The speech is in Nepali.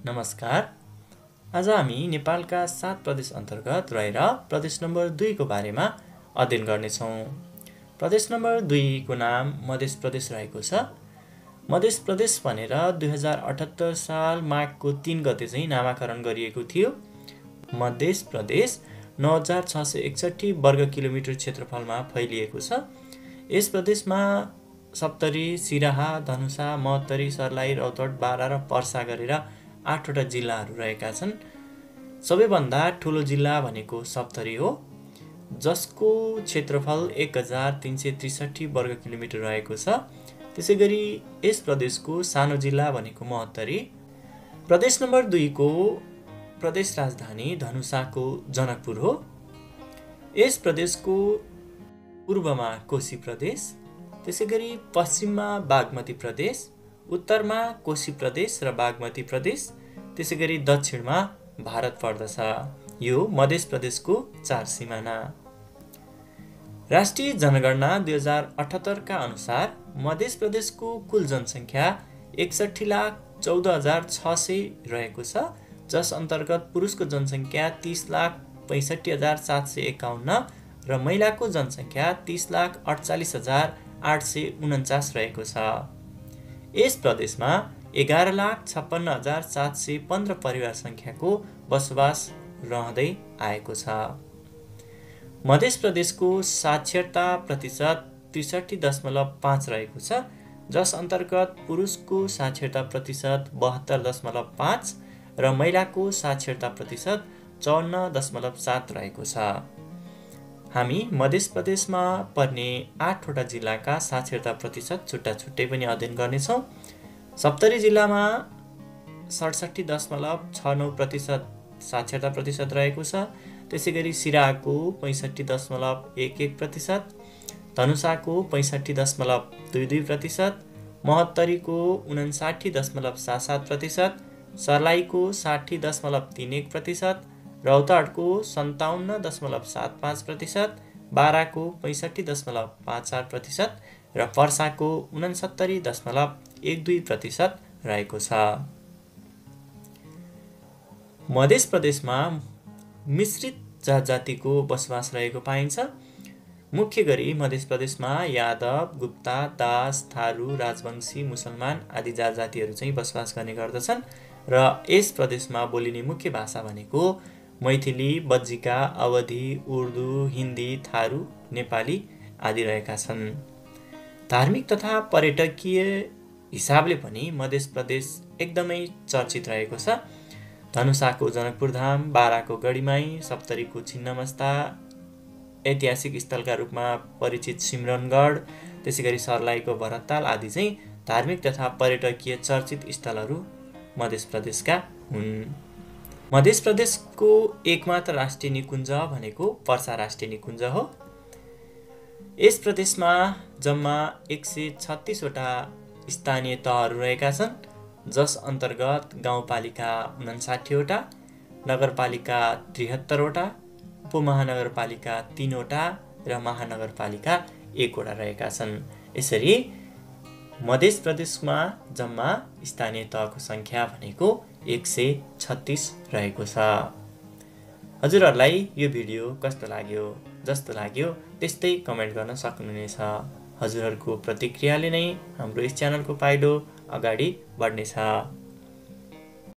नमस्कार। आज हामी नेपालका 7 प्रदेश अन्तर्गत रहेर प्रदेश नम्बर 2 को बारेमा अध्ययन गर्नेछौँ। प्रदेश नम्बर 2 को नाम मध्य प्रदेश रहेको छ। मध्य प्रदेश भनेर 2078 साल माघको 3 गते चाहिँ नामाकरण गरिएको थियो। मध्य प्रदेश 9661 वर्ग किलोमिटर क्षेत्रफलमा फैलिएको छ। यस प्रदेशमा सप्तरी, सिराहा, धनुषा, महोत्तरी, सर्लाही, रौतहट, बारा र पर्सा गरेर 8वटा जिल्लाहरू रहेका छन्। सबैभन्दा ठुलो जिल्ला भनेको सप्तरी हो, जसको क्षेत्रफल 1363 वर्ग किलोमिटर रहेको छ। त्यसैगरी यस प्रदेशको सानो जिल्ला भनेको महोत्तरी। प्रदेश नम्बर 2 को प्रदेश राजधानी धनुषाको जनकपुर हो। यस प्रदेशको पूर्वमा कोशी प्रदेश, त्यसैगरी पश्चिममा बागमती प्रदेश, उत्तरमा कोशी प्रदेश र बागमती प्रदेश, त्यसैगरी दक्षिणमा भारत पर्दछ। यो मध्य प्रदेशको 4 सिमाना। राष्ट्रिय जनगणना 2078 का अनुसार मध्य प्रदेशको कुल जनसङ्ख्या 61,14,600 रहेको छ, जस अन्तर्गत पुरुषको जनसङ्ख्या 30,65,751 र महिलाको जनसङ्ख्या 30,48,849 रहेको छ। यस प्रदेशमा 11,56,715 परिवार सङ्ख्याको बसोबास रहँदै आएको छ। मध्य प्रदेशको साक्षरता प्रतिशत 63.5 रहेको छ, जस अन्तर्गत पुरुषको साक्षरता प्रतिशत 72.5 र महिलाको साक्षरता प्रतिशत 54.7 रहेको छ। हामी मध्य प्रदेशमा पर्ने 8वटा जिल्लाका साक्षरता प्रतिशत छुट्टा छुट्टै पनि अध्ययन गर्नेछौँ। सप्तरी जिल्लामा 67.69% साक्षरता प्रतिशत रहेको छ। त्यसैगरी सिराहाको 65.11%, धनुषाको 65.22%, महोत्तरीको 59.77%, सर्लाहीको 60.31%, रौतहटको 57.75%, बाराको 65.54% र पर्साको 69.12% रहेको छ। मध्य प्रदेशमा मिश्रित जातिको बसोबास रहेको पाइन्छ। मुख्य गरी मध्य प्रदेशमा यादव, गुप्ता, दास, थारू, राजवंशी, मुसलमान आदि जातिहरू चाहिँ बसोबास गर्ने गर्दछन् र यस प्रदेशमा बोलिने मुख्य भाषा भनेको मैथिली, बज्जिका, अवधी, उर्दू, हिन्दी, थारू, नेपाली आदि रहेका छन्। धार्मिक तथा पर्यटकीय हिसाबले पनि मध्य प्रदेश एकदमै चर्चित रहेको छ। धनुषाको जनकपुर धाम, बाराको गढीमाई, सप्तरीको छिन्नमस्ता, ऐतिहासिक स्थलका रूपमा परिचित सिमरनगढ, त्यसैगरी सर्लाहीको भरतताल आदि चाहिँ धार्मिक तथा पर्यटकीय चर्चित स्थलहरू मध्य प्रदेशका हुन्। मध्य प्रदेशको एकमात्र राष्ट्रिय निकुञ्ज भनेको पर्सा राष्ट्रिय निकुञ्ज हो। यस प्रदेशमा जम्मा 136वटा स्थानीय तहहरू रहेका छन्, जस अन्तर्गत गाउँपालिका 59वटा, नगरपालिका 73वटा, उपमहानगरपालिका 3वटा र महानगरपालिका 1वटा रहेका छन्। यसरी मध्य प्रदेशमा जम्मा स्थानीय तहको सङ्ख्या भनेको 136 रहेको छ। हजुरहरूलाई यो भिडियो कस्तो लाग्यो? जस्तो लाग्यो त्यस्तै कमेन्ट गर्न सक्नुहुनेछ। हजुरहरूको प्रतिक्रियाले नै हाम्रो यस च्यानलको पाइलो अगाडि बढ्नेछ।